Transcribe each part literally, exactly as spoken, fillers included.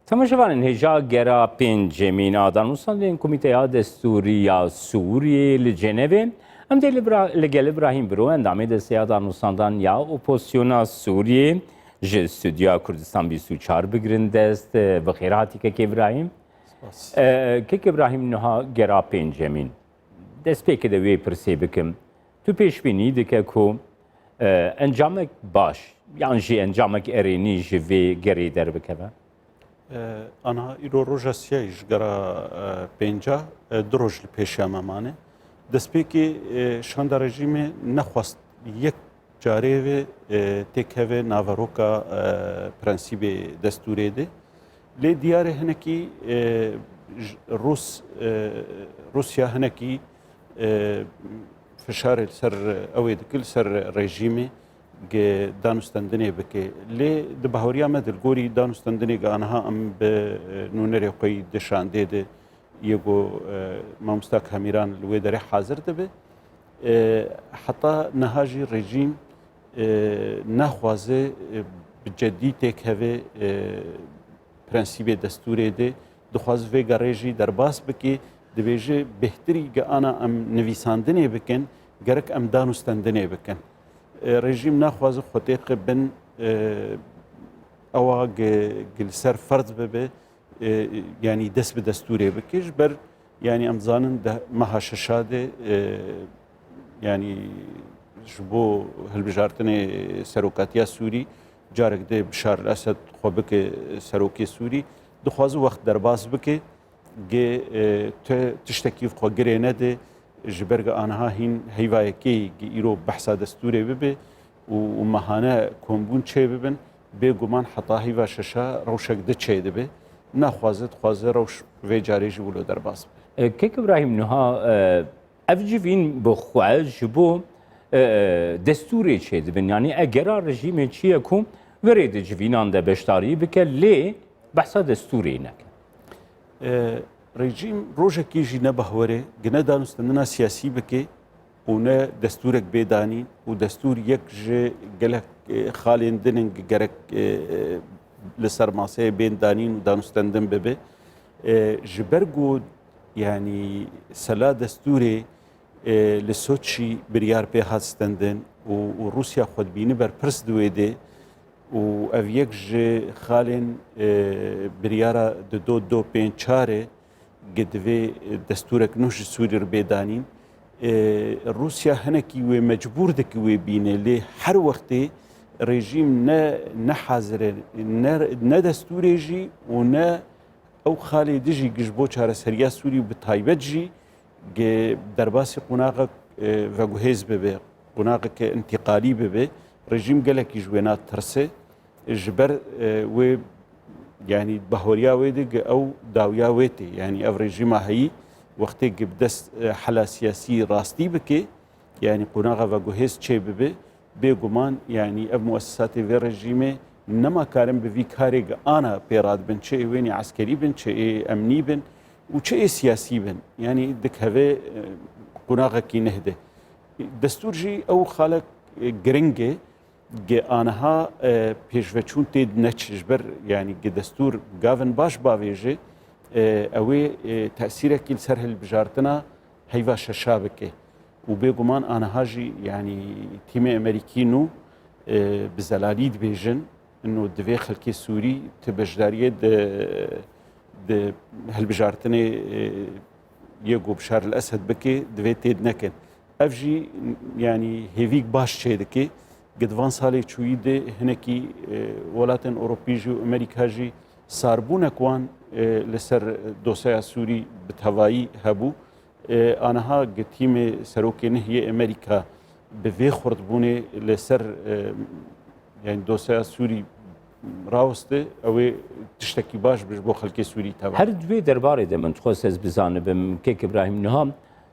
Temaşevanên hêja gera pêncemîn a danûstandinên Komîteya Destûrî ya Sûriyê li Cenevê, em dê li bira-, li gel Îbrahîm Biro, endamê desteya danûstandan ya Opozisyona Sûriyê, ji Stûdyoya Kurdistan bîst û çar bigirin dest. Bi xêr hatî kek Îbrahîm. Spas. E, kek Îbrahîm, niha gera pêncemîn. Destpêkê de wê pirsê bikim. Tu pêşbînî dike ku, e, encamek baş yan jî encamek erênî ji vê gerê derbikeve? E, Aniha îro roja siyayî ji gera, e, pênca, e, du roj li pêşiya me mane. Destpêkê, e, şanda rejîmê nexwest yek carê vê, e, têkeve naveroka, e, prensîbê destûrê de. Lê diyar e hinekî, e, j-, Rûs, e, Rûsya hinekî, e, fişarê li ser ew ê dike, li ser rejîmê gi danûstendinê bike. Lê di bahweriya me de li gorî danûstendinê gi aniha em bi, e, nûnerê xwe yî di şandê de yê ku, e, mamosta Kamîran li wê derê hazir dibe. E, heta niha jî rejîm, e, naxwaze, e, bi cedî têkeve, e, prensîbê destûrê de, dixwaze vê gerê jî derbas bike, dibêje bêhtirî gi ana em nivîsandinê bikin, gerek em danûstendinê bikin. E, rejîm naxwaze xwe têxe bin, e, ewa gi, gi li ser ferz bibe, e, yanî dest bi destûrê bike. Ji ber, yanî em dizanin di meha şeşa de, e, yanî ji bo hilbijartinê serokatiya Sûrî, carek dê Bişar el Esed xwe bike serokê Sûrî, dixwaze wext derbas bike, gi, e, tu tiştekî xwe girê nede, ji ber gi aniha hîn heyva yekê gi îro behsa destûrê bibe û, û mehane kombûn çê bibin, bêguman heta heyva şeşa rewşek di çê dibe. Naxwaze, dixwaze rewş vê carê jî wilo derbas be. E, Kek Îbrahîm, niha, e, ev civîn bi xwe ji bo, e, destûrê çê dibin. Yanî egera rejîmê çi ye ku werê di civînan de beşdarî bike, lê behsa destûrê neke? E, rejîm rojekî jî ne bahwerê, gi ne danûstendina siyasî bike û ne destûrek bê danîn û destûr yek ji gelek, e, xalên din in gerek, e, e, li ser maseyê bên danîn û danûstendin bibe. E, ji ber ku, yanî, sela destûrê, e, li Soçî biryar pê hat stendin û, û Rûsya xwe dibîne berpirs di wê de û ev yek ji xalên, e, biryara di do do pênc çar e, gi divê destûrek nû ji Sûrî re bê danîn. E, Rûsya hinekî wê mecbûr dike wê bîne, lê her wextê rejîm ne, ne hazir e, ne, ne destûrê jî û ne ew xalê di jî gi ji bo çareseriya Sûrî û bi taybet jî gi derbasî qonaxek, e, veguhêz bibe, qonaxeke întîqalî bibe, rejîm gelekî ji wê natirse. Ji ber, e, wê, yanî bahweriya wê de gi ew dawiya wê tê. Yanî ev rejîma heyî wextê gi bi dest, e, hela siyasî rastî bike, yanî qonaxa veguhêz çê bibe, bêguman, yanî ev muessesatê vê rejîmê nema karin bi vî karê gi ana pê radibin, çi ê wênî eskerî bin, çi ê emnî bin û çi ê siyasî bin. Yanî dikeve, e, qonaxekî neh de. Destûr jî ew xalek, e, giring e, gi aniha, e, pêşveçûn tê neçe ji ber, yanî gi destûr gavin baş bavêje, e, ew ê, e, tesîrekî li ser hilbijartina heyva şeşa bike. Û bêguman aniha jî, yanî tîmê Amerîkî nû, e, bi zelalî dibêjin, ino divê xelkê Sûrî ti beşdariyê di, di hilbijartinê, e, yê ku Bişar el Esed bike, divê têd nekin. Ev jî, yanî hêvîk baş çêdike. Gi di van salê çûyî de hinekî, e, welatên Ewropî jî û Amerîka jî sarbûnek wan, e, li ser dosyaya Sûrî bi tevayî hebû. E, aniha gi tîmê serokê neh yê Amerîka bi vê xurtbûnê li ser, e, yanî dosyaya Sûrî raweste, ew ê tiştekî baş bi ji bo xelkê Sûrî teva. Her di vê derbarê de min dixwest ez bizanibim, kek Îbrahîm, niha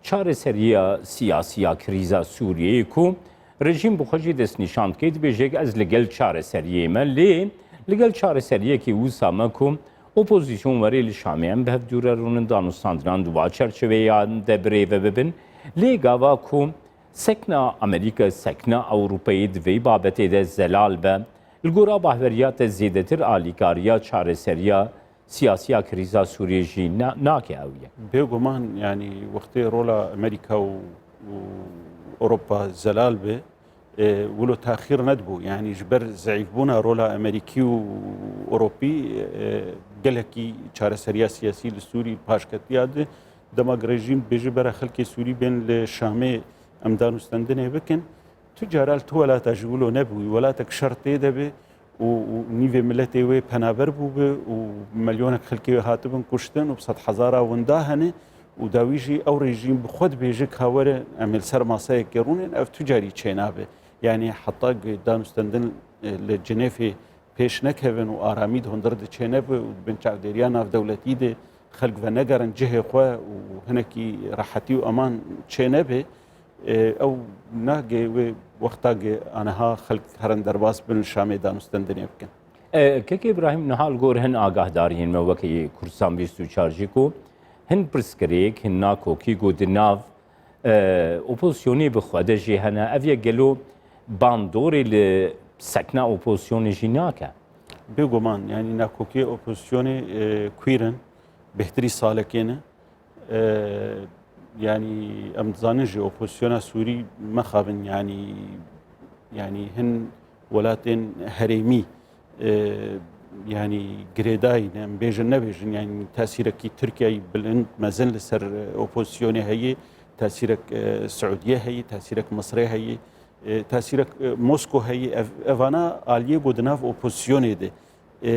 çareseriya siyasî ya krîza Sûriyeyê ku rejîm bi xwe jî destnîşan dike, dibêje ez li gel çareseriyê me, lê li gel çareseriyekî wisa me ku opozîsyon werê li Şamê em bi hev dû re rûnin, danûstandinan di wa çerçeveya de birêve bibin. Lê gava ku sekna Amerîka, sekna Ewropayê di vê babetê de zelal be, li gora bahweriya te zêdetir alîkariya çareseriya siyasiya krîza Sûriyê jî na-, nake ew yek. Bêguman, yanî wextê rola Amerîka û, û Ewropa zelal be, e, wilo taxîr nedibû. Yanî ji ber zeîfbûna rola Amerîkî û Ewropî, e, gelekî çareseriya siyasî li Sûrî paşketiya di. Dema rejîm bêje bera xelkê Sûrî bên li Şamê em danûstendinê bikin, tu cara li tu welata ji wilo nebûyî. Welatek şer tê de be û, û nîvê miletê wê penaber bûbe û milyonek xelkê wê hatibin kuştin û bi sedhezara winda hene û dawî jî ew rejîm bi xwe dibêje ka were em ê li ser maseyekê rûnin, ev tu carî çênabe. Yanî heta ku danûstendin, e, li Cinêfê pêş nekevin û aramî di hundir de çênebe û di bin çavdêriya navdewletî de xelk venegerin cihê xwe û hinekî rehetî û eman çênebe, e, ew nagê wê wexta ge aniha xelk herin derbas bin li Şamê danûstendinê bikin. E, Kek Îbrahîm, niha li gor hin agahdariyên me wekî Kurdistan bîst û çar jî ku hin pirsgirêk, hin nakokî ku di nav, e, opozîsyonê bi xwe de jî hene, ev yek gelo bandorê li sekna opozîsyonê jî nake? Bêguman, yanî nakokiyê opozîsyonê, e, kwîr in, bêhtirî salekê ne. E, yanî em dizanin jî opozîsyona Sûrî mexabin, yanî, yanî hin welatên herêmî, e, yanî girêdayî ne, em bêjin nebêjin, yanî tesîrekî Tirkiyeyê bilind mezin li ser, e, opozîsyonê heye, tesîrek, e, Siûdiyê heye, tesîrek Misrê heye, e, tesîrek, e, Mosko heye. Ev, evana aliyê ku di nav opozîsyonê de, e,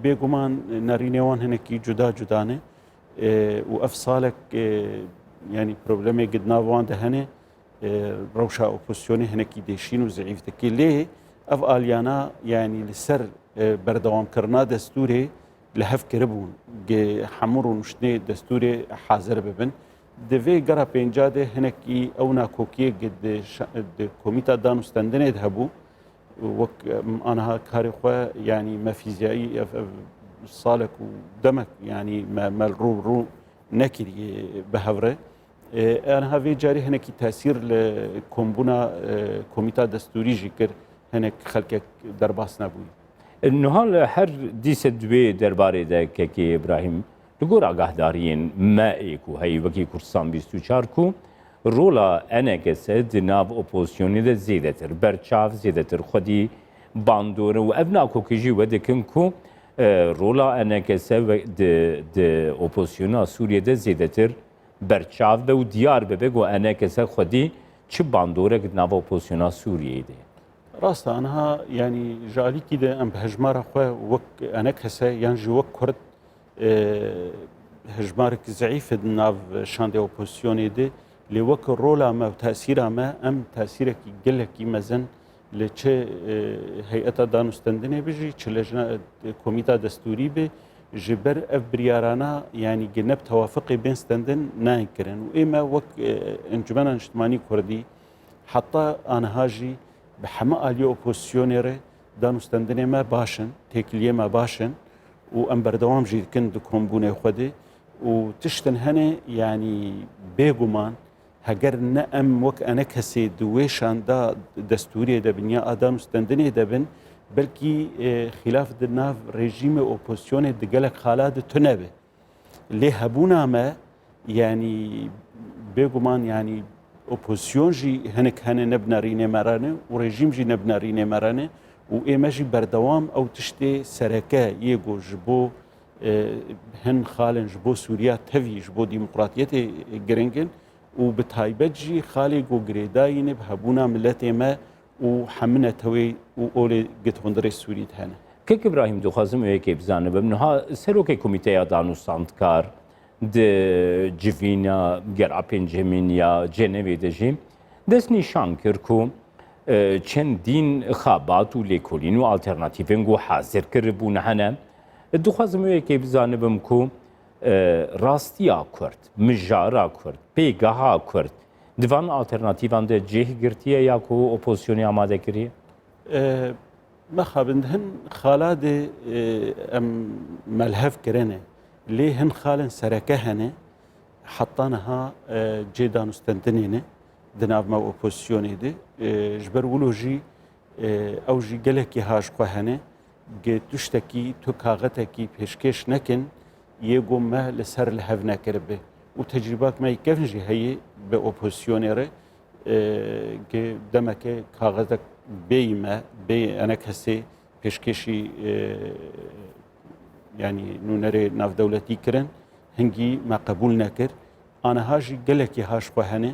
bêguman nerînê wan hinekî cuda cuda ne. E, û ev salek, e, yanî problemê ku di nav wan de hene, e, rewşa opozîsyonê hinekî dêşîn û zeîf dike. Lê ev aliyana, yanî li ser, e, berdewamkirina destûrê li hev kiribûn, ku hemû rûniştinê destûrê hazir bibin. Di vê gera pênca de hinekî ew nakokiyê ku di şa-, di Komîta Danûstendinê de hebû, wek, em, aniha karê xwe, yanî me fîzyayî ev, ev salek û demek, yanî me, me li rû bi rû nekiriye bi hev re. E, aniha vê carî hinekî tesîr li kombûna, e, Komîta Destûrî jî kir, hinek xelkek derbas nebûyî. Niha li her dîse di wê derbarê de, Kekê Îbrahîm, li gor agahdariyên me ê ku heyî wekî Kurdistan bîst û çar ku rola E N K S di nav opozîsyonê de zêdetir berçav, zêdetir xwedî bandor e û ev nakokî jî we dikin ku, e, rola E N K S we-, di, di opozîsyona Sûriyê de zêdetir berçav be û diyar bibe ku E N K S xwedî çi bandorek di nava opozîsyona Sûriyeyê de ye. Rast e, aniha, yanî ji alîkî de em bi hejmara xwe wek E N K S yan jî wek Kurd, e, hejmarek zeîf e di nav şandê opozîsyonê de, lê wek rola me û tesîra me, em tesîrekî gelekî mezin li çi, e, heyeta danûstendinê be jî, çi lejna, e, komîta destûrî be, ji ber ev biryarana, yanî ge ne bi tewafiqê bên stendin, nayên kirin. Û ê me wek, e, Encûmena Niştimanî Kurdî, heta aniha jî bi heme aliyê opozîsyonê re danûstendinê me baş in, têkiliyê me baş in û em berdewam jî dikin di kombûnê xwe de û tiştin hene, yanî bêguman heger ne em wek E N K S di wê şanda destûriyê de bin ya a danûstendinê de bin, belkî, e, xîlaf di nav rejîmê opozîsyonê di gelek xala de tune be. Lê hebûna me, yanî bêguman, yanî opozîsyon jî hinek hene ne bi nerînê me re ne û rejîm jî ne bi nerînê me re ne û ê me jî berdewam ew tiştê sereke yê ku ji bo, e, hin xalên ji bo Sûriya tevî, ji bo demokratiyetê giring in û bi taybet jî xalê ku girêdayî ne bi hebûna miletê me û hemû netewê û olê gid hundirê Sûrî de hene. Kek Îbrahîm, dixwazim wê yekê bizanibim. Niha serokê Komîteya Danûstandkar di civîna gera pêncemîn ya Cenevê de jî destnîşan kir ku, e, çendîn xabat û lêkolîn û alternatîfên ku hazir kiribûn hene. Dixwazim wê yekê bizanibim ku, e, rastiya Kurd, mijara Kurd, pêgeha Kurd di van alternatîvan de cih girtiye ya ku opozîsyonê amade kiriye? E, mexabin di hin xala de, e, em melhev kirine. Lê hin xalên sereke hene, heta niha, e, cê danûstendinê ne di nav me û opozîsyonê de. E, ji ber wilo jî, e, ew jî gelekî ha ji xwe hene. gi tiştekî, tu kaxetekî pêşkêş nekin, yê ku me li ser li hev nekiribe. Û tecrîbak me yê kevn jî heye bi opozisyonê re, e, gi demeke kaxetek bêyî me, bê enekesê pêşkêşî, e, yanî nûnerê navdewletî kirin, hingî me qebûl nekir. Aniha jî gelekî ha ji xwe hene,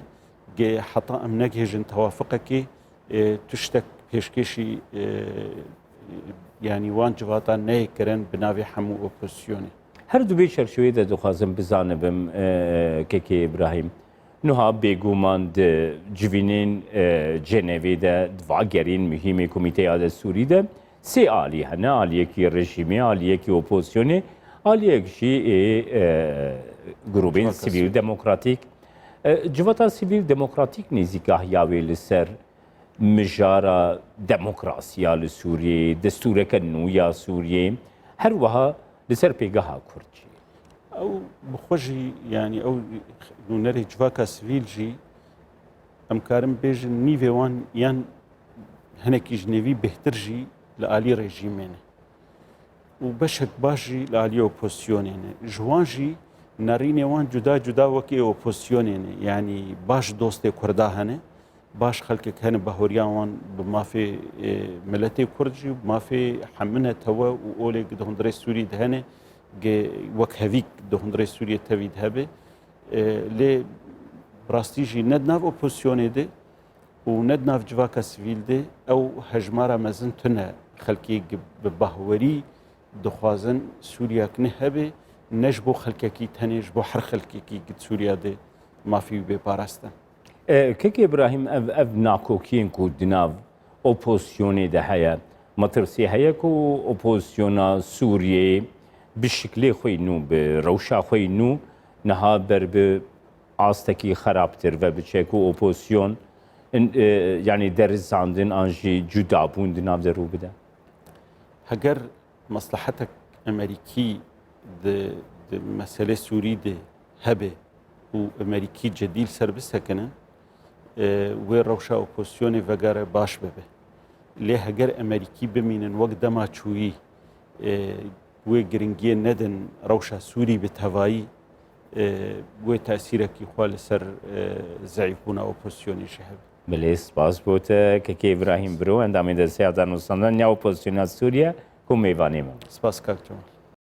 gi heta em negihêjin tewafiqekê, e, tiştek pêşkêşî, e, yanî wan civata neyê kirin bi navê hemû opozisyonê. Her du vê çerçeveyê de dixwazim bizanibim, e, Kekê Îbrahîm. Niha bêguman di civînên, e, Cenevê de, di va gerên muhîmê Komîteya Destûrî de sê alî hene, aliyekî rejîmê, aliyekî opozisyonê, aliyek jî ê, e, grûbên Civaka sivîl sivîl. Demokratîk. E, civata sivîl demokratîk nêzîkahiya wê li ser mijara demokrasiya li Sûriyeyê, destûreke nû ya Sûriyeyê, her wiha li ser pêgeha Kurd jî. Ew bi xwe jî, yanî ew nûnerê civaka sivîl jî, em karin bêjin nîvê wan yan hinekî ji nêvî bêhtir jî li alî rejîmê ne. Û beşek baş jî li alî opozisyonê ne. Ji wan jî nerînê wan cuda cuda wekî opozisyonê ne. Yanî baş dostê Kurda hene, baş xelkek hene bahoriya wan bi mafê, e, miletê Kurd jî, bi mafê hemû netewe û olê di hundirê Sûrî de hene, ge-, wek hevîk di hundirê Sûriyê tevî de hebe. E, lê bi rastî jî ne di nav opozisyonê de û ne di nav civaka sivîl de ew hejmara mezin tune xelkê gi-, bi bahwerî dixwazin Sûriyek ne hebe, ne ji bo xelkekî tenê, ji bo her xelkekî gi di Sûriya de mafî wî bê parastin. E, Kek Îbrahîm, ev, ev nakokiyên ku di nav opozisyonê de heye, metirsî heye ku opozisyona Sûriyeyê bi şiklê xwe yî nû, bi rewşa xwe yî nû niha ber bi astekî xerabtir ve biçe ku opozisyon, in-, e, yanî derizandin an jî cudabûn di nav de rû bide? Heger meslehetek Emerîkî di, di meselê Sûrî de hebe û Emerîkî cedî li ser bisekinin, e, wê rewşa opozisyonê vegere baş bibe. Lê heger Emerîkî bimînin wek dema çûyî, e, wê giringiyê nedin rewşa Sûrî bi tevayî, e, wê tesîrekî xwe li ser, e, zeîfbûna opozisyonê jî hebe. Belê, spas bo te, Kekê Îbrahîm Biro, endamê Desteya Danûstandina ya Opozisyona Sûriye ku mêvanê me bû. Spas kak Cemal.